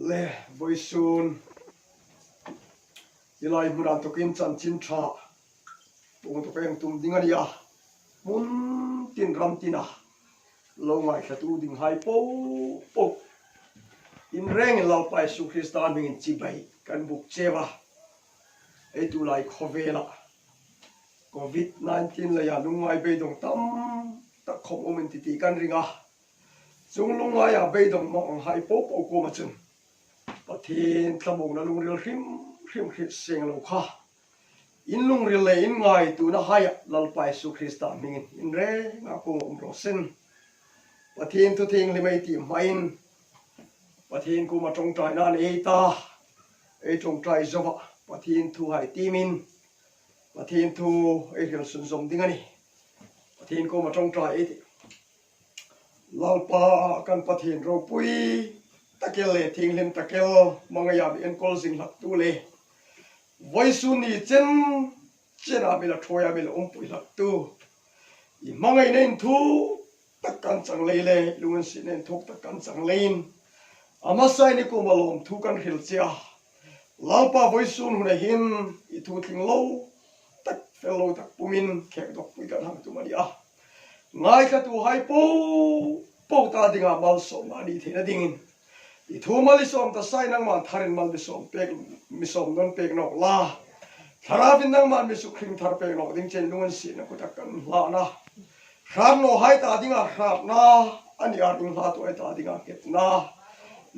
Le vawisun tilai hmunah tukin chanchin tha pung tuk eng tum ding a ni a, hmun tin ram tina lo ngaithlatu ding hai po po in rengin Lalpa Jesuh Krista hmingin chibai kan buk cheu a, hei tulai khawvelah Covid 19 leiah lungngai beidawng tam tak khawm awm in titi kan ring a. Chung lunglaiah beidawng mawng ang hai po po kuam a chun. Pathian tlamawkna lungril hrim hrim hrilh seng lo kha. In lungril leh in ngai tuna haiah Lalpa Jesuh Krista hmingin in reng ah kung a um rawh sin. Pathian thu thianghlim ei tih hmain Pathian kum a tawngtai nan ei ta. Ei tawngtai zawhah Pathian thu hai timin Pathian thu ei hril sunzawm ding a ni. Pathian kum a tawngtai ei tih. Lalpa kan Pathian ropui takel leh thinghlim takel hmangaia mi enkawl zing hlaktu leh vawisun ni chen chenah mi la thuaia mi la awmpui hlaktu i hmangaihna in thu tak kan chang lei leh lungansihna in thuk tak kan chang leiin a hmasain i kum a lawm thu kan hrilh che a. Lalpa vawisun hunah hin i thu tling lo tak fel lo tak pumin khek dawkpui kan hang tum a ni a. Ngaithlatu hai po po ta dingah malsawmna a nih theihna dingin i thu mal i sawm ta sai nangmah tharin mal mi sawm pek mi sawm nawn pek nawk la. Thlarauin nangmah mi suk hring thar pek nawk ding chen lung an sihna kuta kan hlahna hramnaw hai ta dingah hrapna a nih ar ding hla tu ai ta dingah nghetna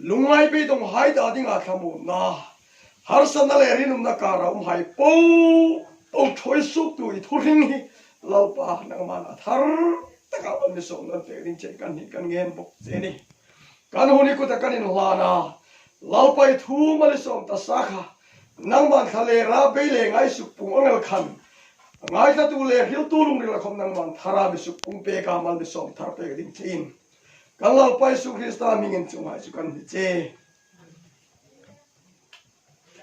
lungngai beidawng hai ta dingah thlamuanna Harsatna leh rinawmna kara awm hai po po thawi suktu i thuhring hi Lalpa nangmahna thar takah van misawm nan pek ding che kan hnih kan ngen bawk che ni. Kan hun i kuta kan inhlan a, Lalpa i thu malisawm ta sa kha nangmah thla leh ra bei leh ngai suk pung angel khan ngaithlatu leh hriltu lungril a khawm nangmah thara misuk pung peka mal misawm thar pek ding che in kan Lalpa Jesuh Krista hmingin chunghai chu kan hni che.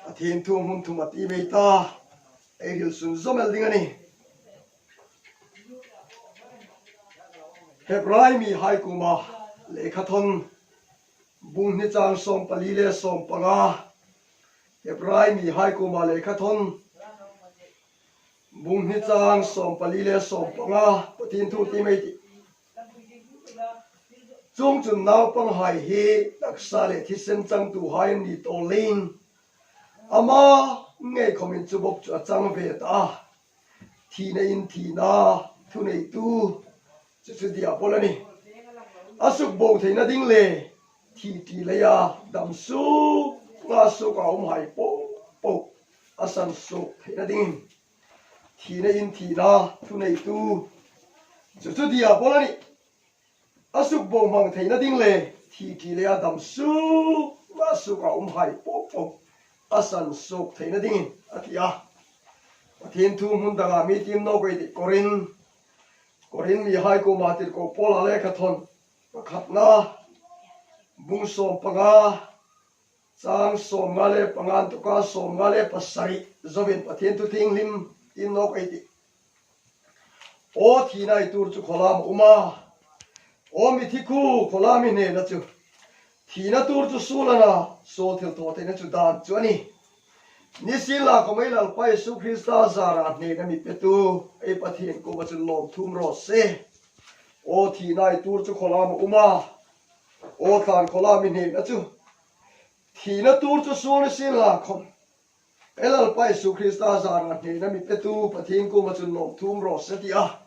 A thin thu hmun thum a ti mai ta, ei ril sun zawm el ding a ni. Hebrai mi haikuma lehkhathawn bunghni chang 44 leh Hebrai mi haikuma lehkhathawn bunghni chang 44 leh 15 Pathian thu ti mai tih. Chung chun naupanghai hi taksa leh thisen changtu hai an ni tawh leiin ama ngei khawmin chu bawk chu a chang ve ta a, thihna in thihna thuneitu chu chu diabol a ni. A suk bo theihna ding leh thih tih leia dam suk nga suk a awm hai pawh pawh a san suk theihna dingin Thihna in thihna thuneitu chu chu diabol a ni. A suk bo hmang theihna ding leh thih ṭih leh a dam suk a suk a awm hai pawp pawp a san suk theihna dingin a ti a. Pathian thu hmun dangah mi tim nawk ei tih Korin Korin mi hai kumah tirhkoh Paula lehkha thawn pakhatna bung 15 Chang 55 an tuk a, 57 zawin Pathian thu thinghlim tin nawk ei tih. Aw thihna ei tur chu khawlam a um a, aw mithi khu khawlam i hnehna chu thihna tur chu sul a na, sawl thil thaw theihna chu dan chu a ni. Nisin la kawmei Lalpa Jesuh Krista zarah hnehna mi petu ei Pathian kuma chu lawm thum rawh se. Aw thihna ei tur chu khawlam a um a, aw tlan khawlam i hnehna chu Thihna tur chu sul ni sin la khawm. He Lalpa Jesuh Krista zanah hnehna mi petu Pathian kuma chu lawm thum rawh se ti a.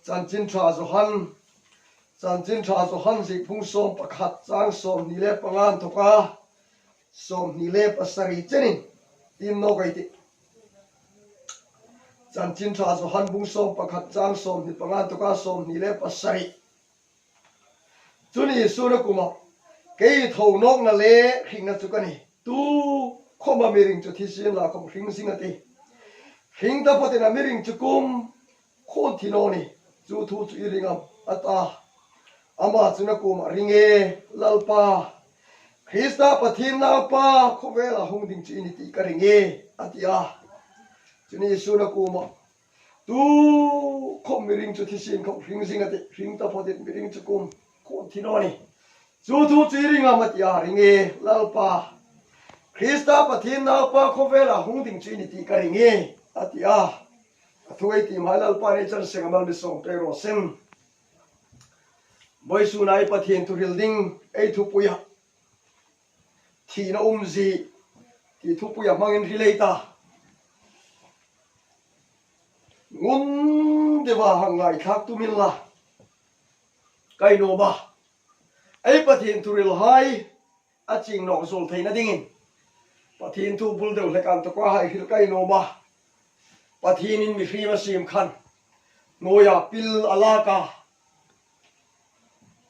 Chanchin Tha Johan Chanchin Tha Johan zikphung 11 chang 25 an thawk a, 27 chenin tin nawk ei tih. Chanchin Tha Johan bung 11 chang 25 an thawk a, 27. Chuni suna kumah kei tho nawkna leh hringna chu ka ni. Tu khawma miring chu thisin la khawm hring zing a ti. Hring ta phawtin a miring chu kum khawn thin aw ni. Chu thu chu i ring am a ta. Amah chu na kumah ring e, Lalpa. Krista Pathian naupa khawvelah hung ding chu i ni tih ka ring e, a ti a. Chuni suna kumah Tu khawp miring chu thisin khawp hring zing a ti, hring ta phawt in miring chu kum khawn thin aw ni. Chu thu chu i ring a ma ti a, ring e, Lalpa. Krista Pathian naupa khawvelah hung ding chu i ni tih ka ring e, a ti a. A thu ei tih hmai Lalpa nei chuan seng a mal mi sawm pek rawh sen. Bawisunai Pathian thuhril ding ei thupuia thihna umzi tih thupuia hmangin relate a. Ngun deuha han ngaithlak tumin la ka inawm a, ei Pathian thuril hai a ching nawk zawl theihna dingin Pathian thu bul deuh hlek ang tawka hai hrilh ka inawm a, Pathianin mihrim a sim khan hnuaiah pil a lak a,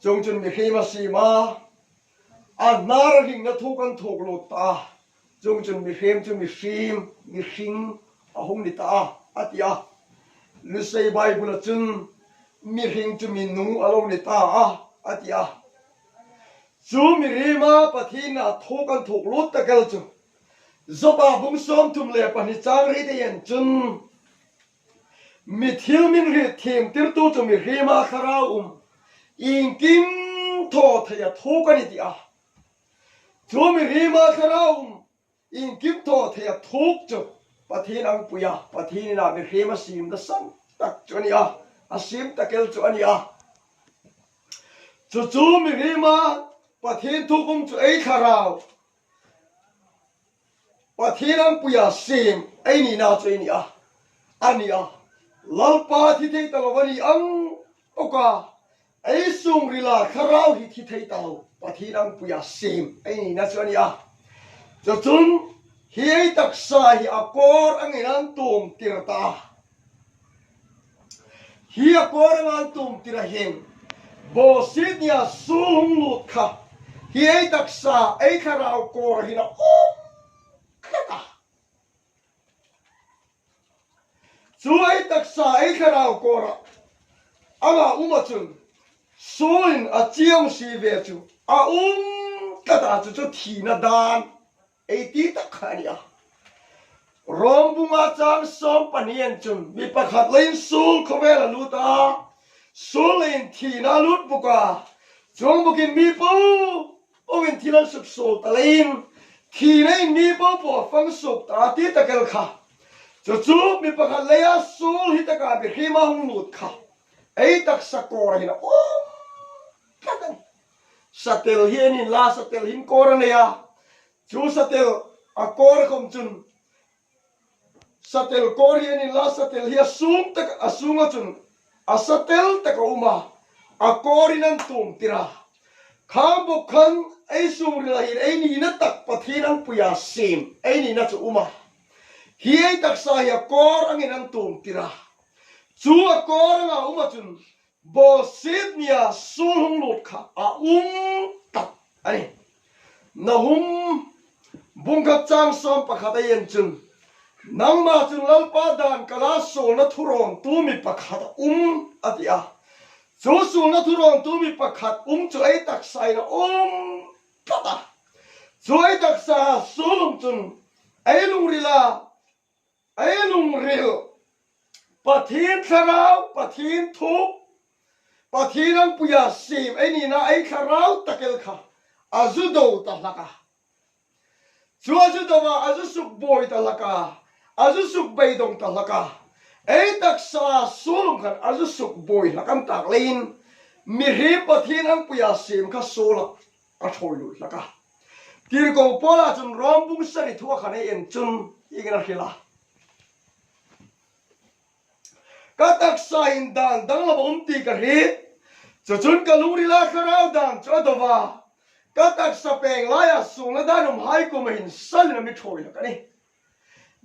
chung chun mihrim a sim a, a hnar a hringna thu kan thawk lut ta a. Chung chun mihrem chu mihrim, mihring a hung ni ta a, a ti a. Lusei Bible-a chun mihring chu minung a lo ni ta a, a ti a. Chu mihrima Pathian-a thawk an thawk lut ta kel chu Job-a bung 32 chang ri te hian chun mi thil min hrih thim tirtu chu mihrima thlarau um engkim thaw thei a thawk a ni ti a. Chu mihrima thlarau um inkim thaw thei a thuk chu Pathian ang pui a, Pathian inah mihrim a sim nasa tak chu a ni a, a sim takel chu a ni a. Chu chu mihrima Pathian thuk um chu ei thlarau Pathian ang pui a sim ei nihna chu ei ni a, a ni a. Lalpa thi thei ta lo a ni ang bawk a, Ei sung rila thlarau hi thi thei ta lo, Pathian angpuia sem ei nihna chu a ni a. Chuchun hi ei taksa hi a kawr angin an tum tir ta a. Hi a kawr anga an tum tir ahin Bawhsit nia sul hung lut kha hi ei taksa ei thlarau kawr ahin a awm tlat a. Chu ei taksa ei thlarau kawrah amah uma chun Saul-in a chiang si ve chu a um tlat a, chu chu thihna dan ei ti tak kha a ni a. Rom bunga chang 12 an chun mi pakhat leiin Saul khawvel a lut a, Saul leiin thihna a lut bawk a, chuang bawkin mi po Awin thil an suk sul ta leiin thihna in mi bo pawh a fang suk ta ti ta kel kha. Chu chu mi pakhat leia sul hi taka mihrima hung lut kha ei taksa kawr hin a awm tlat a ni. Satel hi an in la, satel hin kawr a nei a, chu satel a kawr a khawm chun Satel kawr hi an in la, satel hi a sung tak a sung a chun a satel tak a um a, a kawr in an tum tir a. Khang bawk khan ei sung ril ahin ei nihna tak Pathian an pui a sim ei nihna chu um a. Hi ei taksa hi a kawr angin an tum tir a. Chu a kawr anga um a chun Ball Sydney-a sul hung lut kha a um tak a ni. Nahum bungkhat chang 11 a ien chun, Nangmah chun Lalpa dan kala sulna thurawn tu mi pakhat a um, a ti a. Chu sulna thurawn tu mi pakhat um chu ei taksa in a um tlat a. Chu ei taksa sul um chun ei lungrila Ei lungril, Pathian thlarau, Pathian thuk, Pathian angpuia sim ei nihna ei thlarau takel kha a zu do ta hlak a. Chu a zu do a, a zu suk bawi ta hlak a, a zu suk beidawng ta hlak a. Ei taksa sulum khan a zu suk bawi hlak an tak leiin mihrim Pathian angpuia sim kha sulah a thawi lut hlak a. Tirhkoh Paula chun Rom bung sari thu a khan ei en chun tiin a hrilh a. Ka taksa in dan danglam a awm tih ka hrit, chuchun ka lungrila thlarau dan chu a do va, ka taksa peng laiah sulna dan awm hai kum a in salin a mi thawi hlak a ni.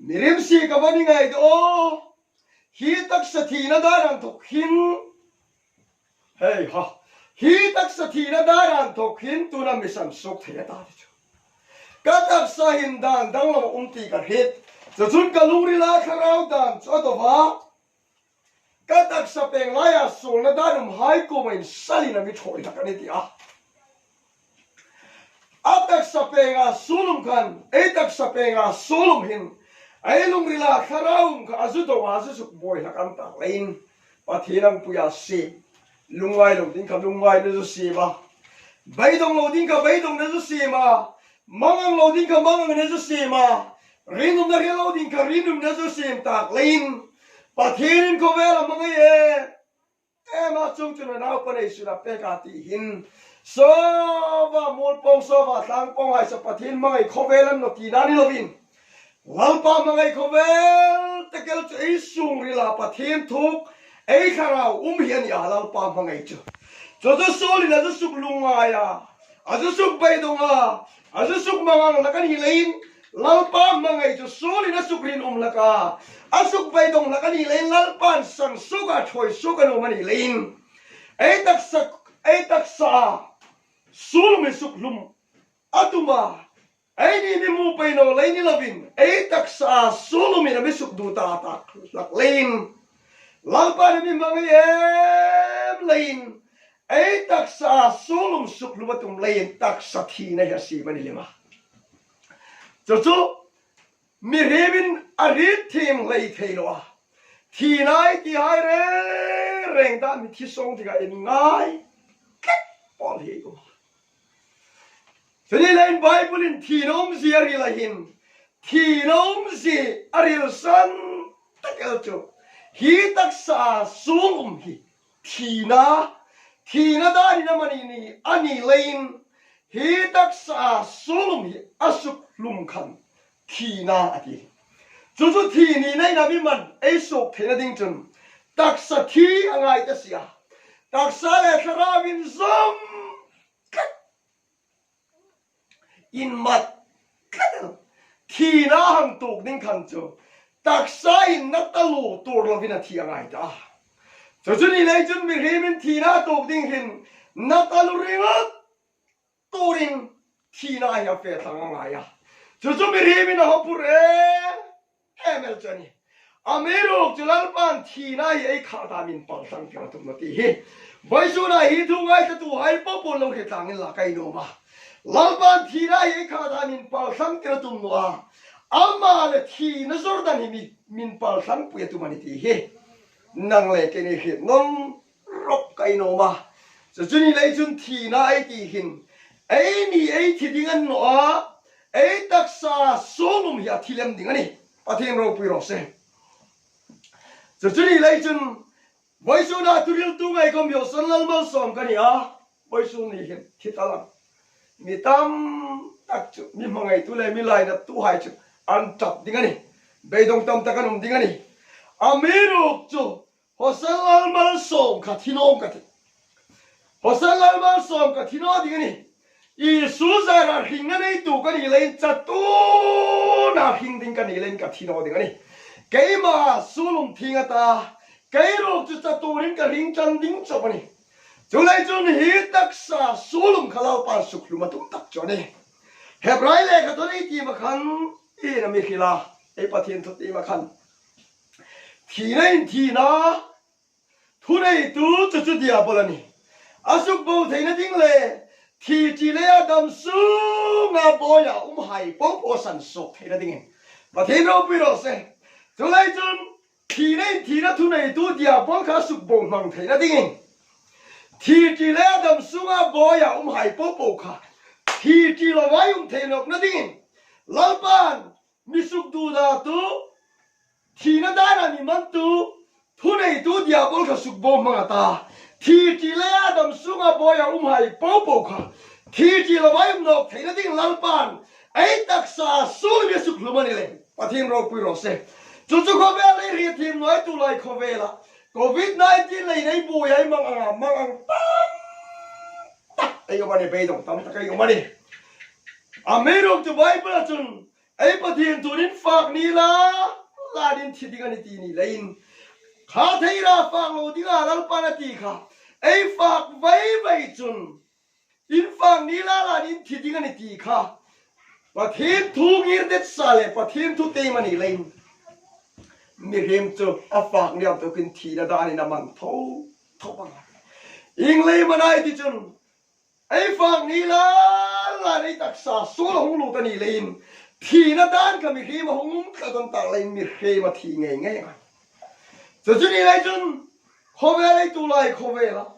Mirim si ka va ni ngai deuh aw, hi taksa thihna dan ang thawk hin Hei ha, hi taksa thihna dar an thawk hin tuna misan suk thei ata ti chu. Ka taksa hin dan danglam a um tih ka hrit, chuchun ka lungrila thlarau dan chu a do va, ka taksa peng laiah sulna dan um hai kum a in salin a mi thawi hlak a ni ti a. A taksa pengah sulum khan ei taksa pengah sulum hin ei lungrila thlarau kha a zu do a zu zuk bawi hlak an tak leiin Pathian ang puia sim lungngai lo ding kha lungngai na zu sim a. Beidawng lo ding kha beidawng na zu sim a, mangang lo ding kha mangang na zu sim a, rinawmna hre lo ding kha rinawmna zu sim tak leiin Pathianin khawvel a hmang ei em em a, chung chu na naupan ei sun a pek a tihin Sawva mualpawng Sawva tlangpawng haisa Pathian hmangaih khawvel an naw tihna ni lovin Lalpa hmangaih khawvel tekel chu ei sung rila Pathian thuk ei thlarau um hi a ni a, Lalpa hmangaih chu. Chu chu Saulin a zu suk lungngai a, a zu suk beidawng a, a zu suk mangang hlak a nih leiin Lalpa hmangaih chu Saulin a suk rinawm hlak a, a suk beidawng hlak a nih leiin Lalpa'n sang suk a, thawi suk a nuam a nih leiin ei taksa ei taksa sul mi suk hlum a tum a, Ei ni mi mu pei no lei ni lovin ei taksa sulumin a mi suk duh ta tak hlak leiin Lalpa ni mi hmang ei em leiin ei taksa sulum suk hlum a tum leiin taksa thihna hi a sim a ni lem a. Chu chu mi hrimin a rit thim hlei thei lo a, thihna ai ti hai reng reng dah mi thisawng tikah in ngai tlat pawl hi ei kum a. Chunilein Bible in thihna awmzi a ril ahin thihna awmzi a ril san tak el chu hi taksa sung um hi thihna thihna danin a mani ni a nih leiin hi taksa sung um hi a suk hlum khan thihna a ti. Chu chu thih nihna in a mi man ei suk theihna ding chun taksa thi a ngai ta si a, taksa leh thlarau in zawm tlat in mat tlat a, thihna a hang tuk ding khan chu taksa in na ta lu tur lovin a thi a ngai ta a. Chu chu ni lei chun mihrim in thihna a tuk ding hin na ta lu ringawt turin thihna hi a fe thlang a ngai a, chu chu mihrim in a haw phur em em el chu a ni. A miruk chu Lalpa'n thihna hi ei khah ta min pal tlang tir a tum lo tih hi Vaizuna hi thu ngaithlatu hai pawh pawn lo hre tlangin la ka inawm a. Lalpa'n thihna hi ei khah ta min pal thlang tir a tum lo a, amah leh thihna Jordan hi mi min pal thlang pui a tum a ni tih hi nang leh kei nei hriat nawm rawp ka inawm a. Chu chu ni lei chun thihna ei tihin ei ni ei thi ding an nawh a, ei taksa sawlum hi a thi lem ding a ni. Pathian ropui rawh se. Chu chu ni lei chun Vawisunah thuriltu ngei ka Miosan Lalmalsawm ka ni a, Vawisun ni hian thi tal ang. Mi tam tak chu mi hmangaihtu leh mi lainattu hai chu an tap ding a ni. Beidawng tam tak an awm ding a ni. A mi ruk chu Hosan Lalmalsawm kha thinawm ka ti. Hosan Lalmalsawm ka thinaw ding a ni. Isu zarah hring a neitu ka nih laiin chatuna hring ding ka nih laiin ka thinaw ding a ni. Keimah sulum thing ata kei ruk chu chatunin ka hring tan ding chawp a ni. Chulai chun hi taksa sulum kha Lalpa'n suk hlum a tum tak chu a ni. Hebrai lehkha thawn ei tima khan in a mi hrilh a, ei Pathian thu tima khan Thihna in thihna thuneitu chu chu diabol a ni. A suk bo theihna ding leh thi ṭi leia dam sunga bawiah um hai pawh pawh san sawk theihna dingin Pathian ropui rawh se. Chulai chun thihna in thihna thuneitu diabol kha a suk bo hmang theihna dingin thi ṭi leia dam sunga bawiah um hai pawh pawh kha thi ṭi lovai um theih lohna dingin Lalpa'n Misuk duhdah tu, thihna danah mi mantu, thuneitu diabol kha suk bo hmang ata, thi ṭih lei ah dam sungah bawi a um hai popo kha, thi ṭih lo ai um nawk theihna ding Lalpa'n ei taksa sul mi a suk hlum a ni le. Pathian ropui rawh se. Chu chu khawvel lei ri thim nuai tu lai khawvelah Covid 19 lei nei buai ai mang anga mang ang tam tak ei awm a ni, beidawng tam tak ei awm a ni. A meiruk chu Bible ah cun Ei Pathian tunin fak ni la la din thi ding a ni ti ni leiin kha thei ra fak lo ding ah Lalpan a ti kha ei fak vai vai cun in fak ni la la din thi ding a ni ti kha Pathian thu ngir det sa le Pathian thu teim a ni leiin mihrim cu a fak niam tukin thi na dan in a man tho tho bang inglei manai ti cun Ei fak ni la la nei taksa sual a hung lut a nih leiin thihna dan kha mihrim a hung um tlat an tak leiin mihrim a thih ngei ngei ang. Chu chu ni lai cun khawvel ei tu lai khawvel ah.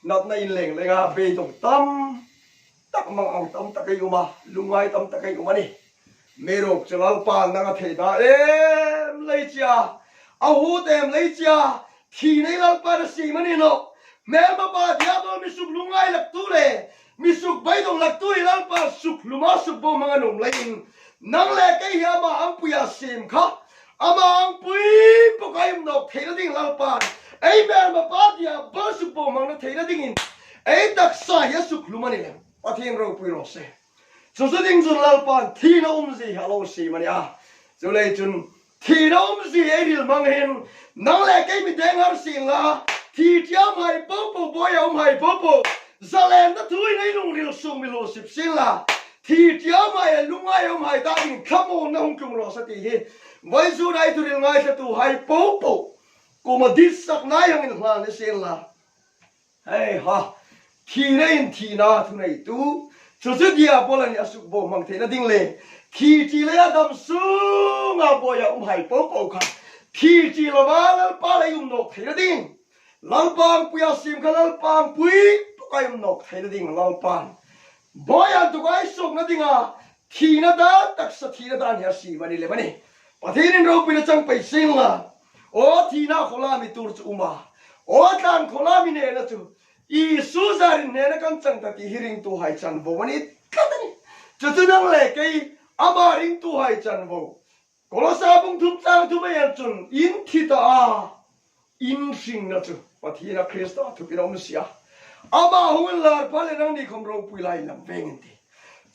Natna in leng leng a, beidawng tam tak mang ang tam tak a i awm a, lungngai tam tak a i awm a ni. Meiruk chu Lalpa nang a thei ta em lei chia, a hut em lei chia, thi nei Lalpa na sim a ni lo. Hmelma pa diabol misuk lungngai laktu le misuk beidawng laktu hi Lalpa suk hluma suk bo hmang an awm laiin nang le kei hi amah angpuia sim kha amah angpui bawk a imnawk theihna ding Lalpa'n ei hmelma pa diabol suk bo hmang na theihna dingin ei taksa hi a suk hlum a ni lem. Pathian ropui rawh se. Chu chu ding chun Lalpa'n thihna awmzi hi a lo sim a ni a. Chu lei chun thihna awmzi ei ril hmang hin nang leh kei mi deng har sin la, thi ṭiam hai po po bawi a awm hai po po, zalenna thu in ei lung ril sung mi hluh sip sin la, thi ṭiam hai e lungai awm hai ta ding thlamuanna hung tlung rawh se tih hi Vaizun ai thuril ngaithlatu hai po po kum a dit sak nai hangin hlan ni sin la. Hei ha, thihna in thihna thuneitu chu chu diabol a nih a suk bo hmang theihna ding le thi ṭi lei a dam sunga bawi a um hai po po kha thi ṭi lova Lalpa lei um nawk theihna ding Lalpa angpui a sim kha Lalpa angpui tuk a um nawk theihna ding Lalpa'n bawi an tuk ai sukna dinga thihna dan taksa thihna dan hi a sim a ni lem a ni. Pathian in ropuina chang peih sing la Aw thihna khawla mi tur chu um a, aw tlan khawla mi nena chu Isu zarin hnena kan chang ta tih hi ringtu hai chanvo a ni tlat a ni. Chu chu nang leh kei amah ringtu hai chanvo Kolosa bung thum chang thum a en chun in thi ta a, in hringna chu Pathiana Krista thupin a awm si a, amah hungin lar phal leh nang ni khawm ropui lai lam veng in ti.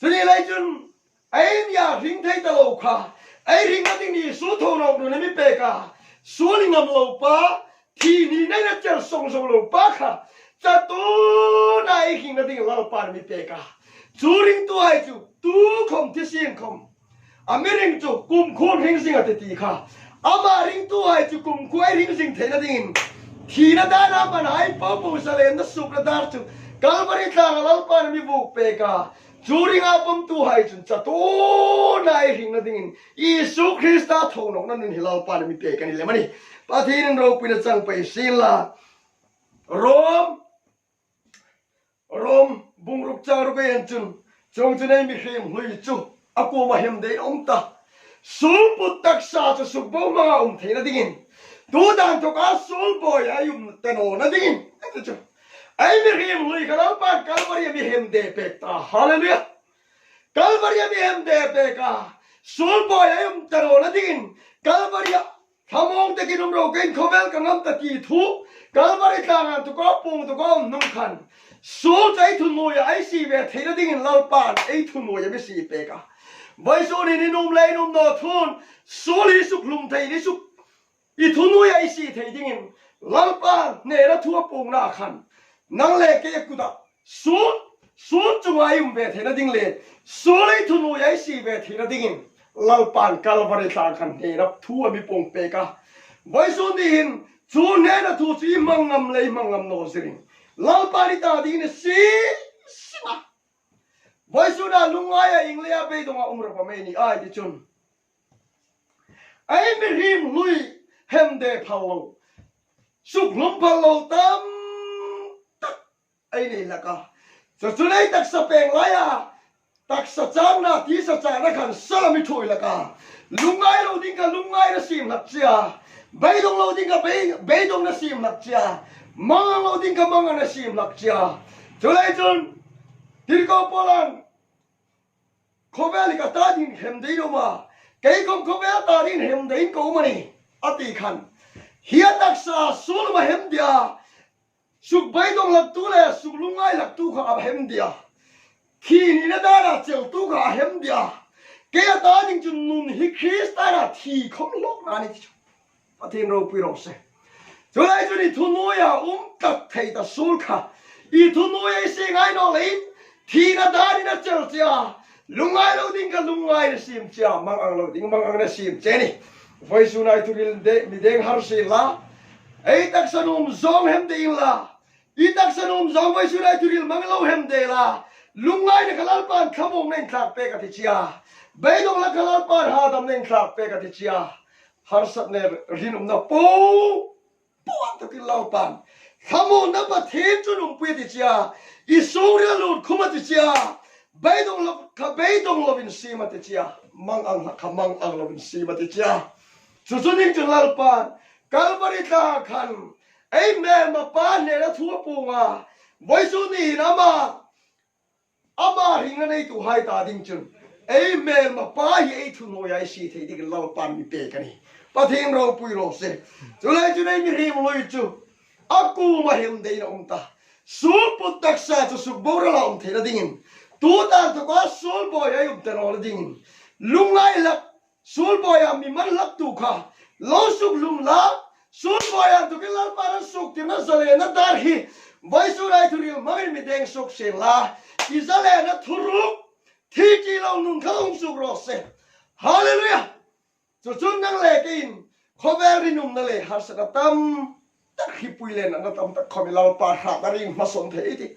Chuni lai chun Ei nia hring thei ta lo kha, ei hring a ding ni sul tho rawk nun a mi pek a, sul i ngam lo pa, thi ni nei na cher sawng zo lo pa kha, chatun a ei hring na ding Lalpa na mi pek a, chu ring tu ai chu tu khom thisen khom a mi ring chu kum khun hring zing a ti ti kha, amah ring tu ai chu kum khu ei hring zing thei na ding in thi na dan a man ai po po zalen na suk na dar chu Kalvari tlang a Lalpa na mi vuk pek a, Cu ringah pumtu hai cun catun ah i hring na dingin Jesuh Krista thonawk na nun hi Lalpa nih mi pek an i lem a ni. Pathian in ropui na cang pei sin la. Rom Rom bungruk cangruk ei an cun cung cu nei mihrim hlui cu a kum a hem dein um ta. Sulput taksa cu sukbo hmang ah um thei na dingin tutan thok ah sulbawi ai um teno na dingin cu Ei mihrim hlui kha Lalpa Kalvari a mi hem de pek ta. Hallelujah. Kalvari a mi hem de pek a. Sulbawi ai um taro na dingin Kalvari a thamong takin um ro kein khawvel ka ngam ta ti thu Kalvari tlang an tuka pung tuka um nung khan sul chai thu nui ai si ve thei na dingin Lalpa ei thu nui a mi si pek a. Vai su ni ni num le num no thun sul hi suk hlum thei ni suk I thunui a i si thei dingin Lalpa hnena thu a pungna ah khan nang leh kei a kutah sul sul chungah i um ve theihna ding leh sul i thunui a i si ve theihna dingin Lalpa'n Kalvari tlang khan hnena thu a mi pung pek a. Vawisun nih hin chu hnena thu chu i hmang ngam leh i hmang ngam naw zirin Lalpa'n i ta dingin i si sim a. Vawisun ah lungngai a ing leh a beidawng a um rawp a mei ni ai ti chun Ei mihring hlui hem de phal lo, suk hlum phal lo tam tak ei nei hlak a. Cucun ei taksa peng lai ah taksa cangnak tisa cahnak khan salam i ṭhawi lak ah lungngai lo ding kha lungngai na sim hlak cia, beidong lo ding kha beidong na sim hlak cia, mangang lo ding kha mangang na sim hlak cia. Culei cun Tirhkoh Paul an Khawvel i ka ta ding hem dei lo ma, kei kom khawvel ta ding hem dei ko ma ni, a ti khan. Hi a taksa sulum a hem dia, suk beidong laktu le suk lungngai laktu kha a hem dia. Thi ni na dan ah celtu kha a hem dia. Kei a ta ding cu nun hi Krista na thi khom lok na ni ti chu. Pathian ropui rawh seh. Culai cun i thunui ah um tak thei ta sul kha i thunui ei si ngai no lein thi na dan in a cel cia lungngai lo ding kha lungngai na sim cia mang ang lo ding mang ang na sim che ni voi su nai thuril de mi deng har si la ei taksa num zong hem de in la i taksa num zong voi su nai thuril mang lo hem de la lungngai na khalal pan thamong na in thlak pe ka ti chia beidong la khalal pan ha dam na in thlak pe ka ti chia Harsat le rinumnak poah takin Lalpa'n. Thlamuanna Pathian chu nunpui a ti chia, i sungrial lut khum a ti chia, beidawng lo kha beidawng lovin sim a ti chia, mang ang hla kha mang ang lovin sim a ti chia. Chu chu ning chu Lalpa'n Kalvari tla khan ei hmelma pa hnena thu a pung a, vawizu niin amah Amah ring a neitu hai ta ding chun ei hmelma pa hi ei thu hnuai ai si thei dik Lalpan mi pek a ni. Pathian ropui rawh se. Chulai chu nei mihring lui chu a kum a hem deiin a awm ta. Sul put taksa chu suk boral a awm theihna dingin tu tan thawka sul bawi ai awm ta rawhna dingin lungngai lak Sulbawiah mi man hlaktu kha lo suk hlum la, Sulbawiah tukin Lalpa ran suk tirna zalena dar hi Vaisurai thuril hmangin mi deng suk sin la, i zalena thuruk thi chi lo nun kha um suk rawh se. Hallelujah! Chu chun nang leh keiin khawvel rinumna leh harsatna tam tak hi pui leh natna tam tak khawm i Lalpa hrat a ring hmasawn thei ti.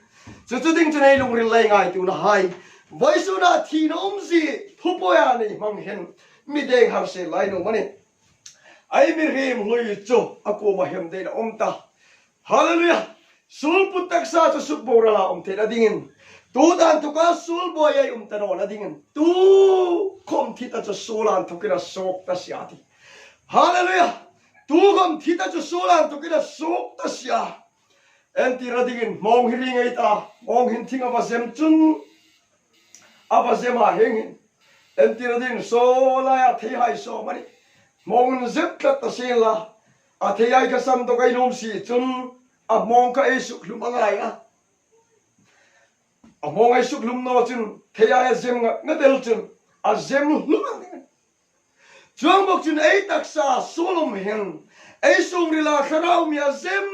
Chu chu ding chu nei lungril lei ngai tuna hai vawisun ah thihna awmzi thupuia nei hmang hian mi deng har se lai nuam a ni. Ai mi hrim hlui chu a kum a hem deiin a awm ta. Hallelujah! Sulput taksa chu suk boral ah awm theihna dingin tu dan tuka sul buai ai um ta nawn a dingin tu khawm thi ta chu sulan thawkin a sawk ta sia ti. Hallelujah! Tukham thi ta chu sulan tukin a suk ta sia. Entir a dingin hmawng hi ri ngei ta, hmawng hin thing a va zem chun a va zem ah heng hin entir a ding saw lai ah thei hai sawm a ni. Hmawng in zep tlat ta seng la, a thei ai kha sam tawk a inum si chun a hmawng kha ei suk hlum a ngai a. A hmawng ei suk hlum naw chun thei ai a zem ngat ngat el chun a zem hlum ang ding a ni. Chuang bawk chun ei taksa Solom hian ei sungrila thlarau mi a zem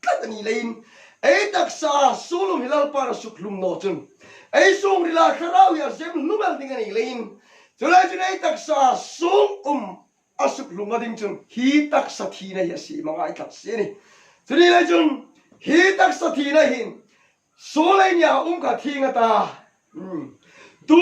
tlat a nih leiin ei taksa Solom hi Lalpa'n a suk hlum naw chun ei sungrila thlarau hi a zem hlum el ding a nih leiin chulai chun ei taksa sung um a suk hlum a ding chun hi taksa thihna hi a sim a ngai tlat si a ni. Chuni lai chun hi taksa thihna hin Sawlei nih a um kha thing a ta. Tu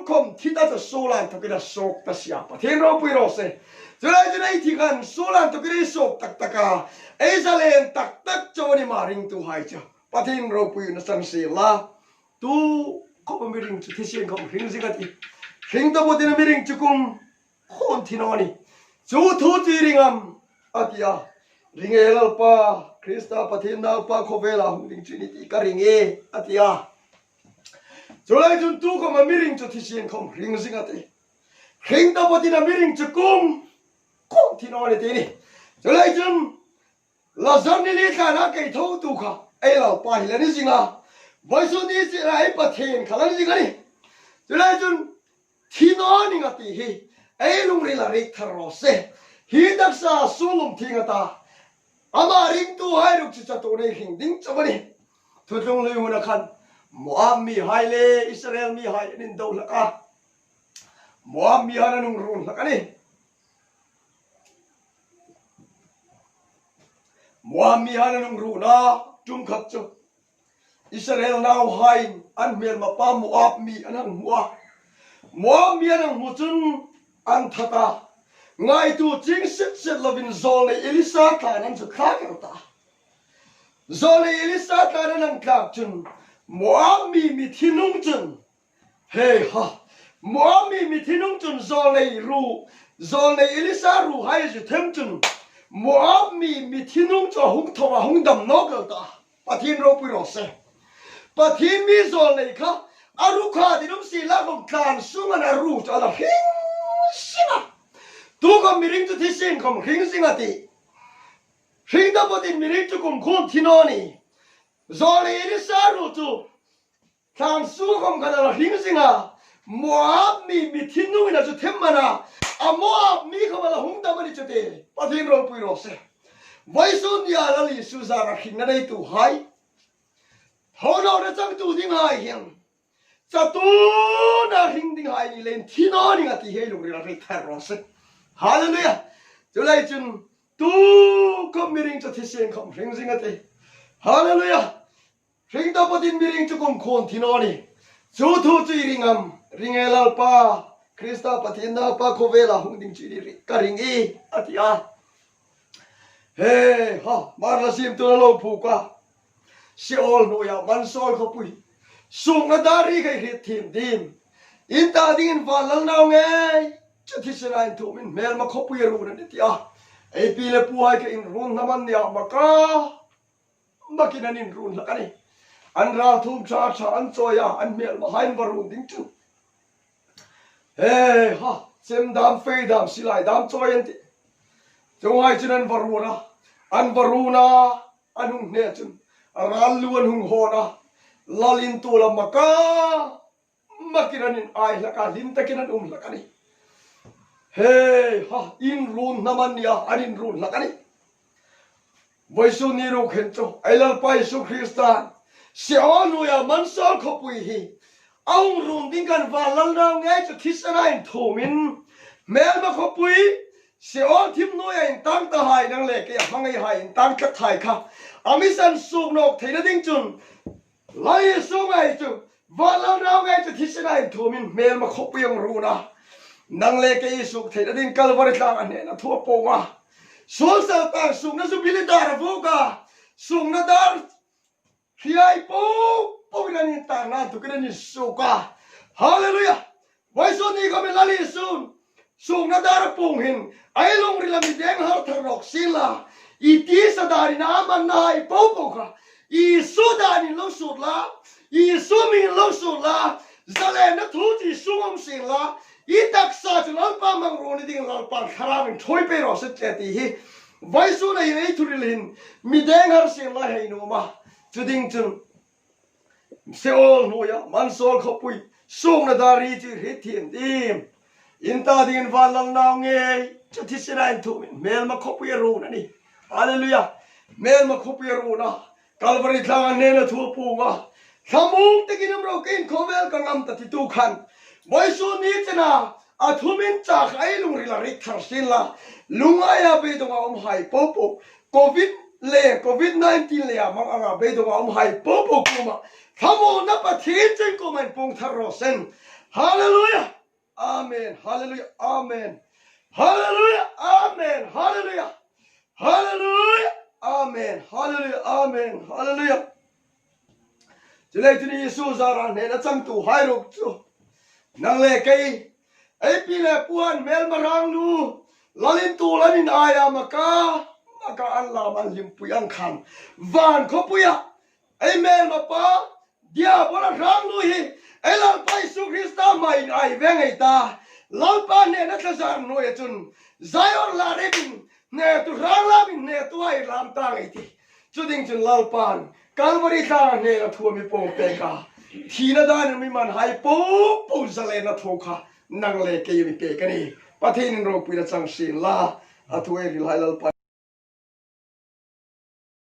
khom thi ta cu Sawlan thawk in a sawk ta sia. Pathian ropui rawh seh. Culai cun ei thi khan Sawlan thawk in ei sawk taktak a, ei zalen taktak co an i mah ringtu hai cu Pathian ropui in a cang seh la. Tu khom a miring cu thisen khom hring zing a ti. Hring tabut in a miring cu kum Khawn thin aw ni. Chu thu chi ringam, a ti a. Ring e Lalpa, Krista Pathian naupa khawvelah hung ding chu ni tih ka ring e, a ti a. Chulai chun tu khawm a miring chu thisen khawm hring zing a ti. Hring tapatin a miring chu kum khawm thin aw ni ti ni. Chulai chun Lazar ni li tlan ah kei tho tu kha ei Lalpa hi la ni zing a, Vawisu ni chi ah ei Pathian kha la ni zing a ni. Chulai chun Thi nawn a tih hi ei lungril a rik thar rawh se. Hi taksa sulum thing ata amah ringtu hai ruk chu chatuah nei hring ding chauh a ni. Thutlung lui huna khan Moab mi hai le Israel mi hai an indo hlak a, Moab mi han an ungrun hlak a ni. Moab mi han an ungrun a, tum khat chu Israel nau hain an hmelma pa Moab mi an hang hmu a, Moab mi an hang hmu cun an that a, ngaitu cing setset loin zawlnei Elisa tlan an zu thlak el ta. Zawlnei Elisa tlan an hang tlak cun Moab mi mithi nung cun Hei ha! Moab mi mithi nung cun zawlnei ru, zawlnei Elisa ru hai zu them cun Moab mi mithi nung cu a hung tho a hung dam nawk lo ta. Pathian ropui rawh seh. Pathian mi zawlnei kha a ru kha din um si la hong tlan sung an a ru cu a la hring sing a. Tu kom miring cu thisen kom hring sing a ti. Hring dapot in miring cu kum khum thino ni. Zawlnei Elisa ru cu Thlam sukhom khan a ra hring zing a, Moab mi mi thinlung in a zu them man a, a Moab mi kha a la hung dam a ni chute. Pathian ropui rawh seh. Voisun ni ah Lal Jesuh zar a hring na neitu hai. Tho na changtu ding hai hian chatu na hring ding hai ni len thi no ning a ti hei lung ril rei thar rawh seh. Hallelujah. Chulai chun tu kom miring chu thisen khom hring zing a ti. Hallelujah. Hringtawpawt in miring chu kum khawn thin aw ni. Chu thu chu i ring am, ring e Lalpa, Krista Pathian Naupa khawvel ah hung ding chu i ri ka ring i, a ti a. He ha, Marla zim tun a lo phuk a, Seol hnuaiah Mansoul khawpui sukna dar ri kha i hriat thim dim. In tah dingin van lal nau ngei chu thisen a inthumin hmelma khawpui a run a ni tih a, ei pi leh pu hai kha inrun hnam an nia maka makin an inrun hlak a ni. An ralthum tha tha an chawi a, an hmelma hain va run ding chu. He ha, chem dam, fei dam, silai dam chawi an tih. Chungai chun an va run a, an va run a, An hung hneh cun ral lu an hung hawn a, lal in tu lam a ka makin an in ai hlak a, hlim takin an um hlak a ni. Hei ha, in run hnam an ni a, an in run hlak a ni. Voisu ni ruk hen cu ei Lalpa Jesuh Krista Seol hnuaiah Mansoul khawpui hi a hung run ding kan van lal nau ngei cu thisen ah in thum in hmelma khawpui Seol thim hnuaiah in tang ta hai nang le kei a hmangei hai in tang tlat thai kha a misan suknawk theihna ding cun Lal Jesuh ngei cu van lal nau ngei cu thisen ah in thum in hmelma khawpui ang run a nang le kei i suk theihna ding Kalvari tlang a hnen a thu a pawng a sual saltang sukna zu bili dar a vuk a sukna dar Hriai paoh paoh in an in tar nain tukin an in suk a. Hallelujah! Voisun ni kom in Lal Isun sukna dar a pung hin ai lungril a mideng har thar rawk sin la i tisa dan in a man na hai po po kha Isu dan in lo sut la Isu ming in lo sut la zalen na thu chi sung om sin la i taksa chu Lalpa mang ru ni ding Lalpa thlarau in thoi pe rawh se che ti hi Vaisun a in ei thuril hin mideng har siang lai hei nuam a, chuding chun Seol hnuaiah Mansoul khawpui sukna dar ri chu i hrit thiam dim. In ta dingin van lal nau ngei chu thisen a in thumin hmelma khawpui a run a ni. Hallelujah! Hmelma khawpui a run a, Kalvari tlang a hnen a thu a pung a, Thlamung takin um ro kein khawvel ka ngam ta titu khan Vawisu ni chena a thumin chak ai lungril a rik thar sin la, lungai a beidawng a awm hai po po, Covid le Covid 19 lei ah mang anga beidawng a awm hai po po kum ah Thlamuanna Pathian chin kum ah in pung thar rawh sen. Hallelujah! Amen Hallelujah Amen Hallelujah Amen Hallelujah Hallelujah Amen Hallelujah Amen Hallelujah Chulei chu ni Jesuh zarah hnen a changtu hai ruk chu nang le kei ei pi le puan hmelma rang lu lalin tu lan in aia maka maka an lam an hlimpui ang khan van khawpui ah Ei hmelma pa, Diabol a hrang nu hi ei Lalpa Isu Krista hmai in ai ve ngei ta. Lalpa hnehna thlazar hnuaiah chun Zion la rem in hnehtu hrang lam in hnehtu a i lam ta ngei ti. Chuding chun Lalpa'n Kalvari tlang a hnehna thu a mi pawng pek a, thihna dan in mi man hai po po zalenna tho kha nang le kei a mi pek a ni. Pathian in ropuina chang hrin la, a thu ei rilhai Lalpa.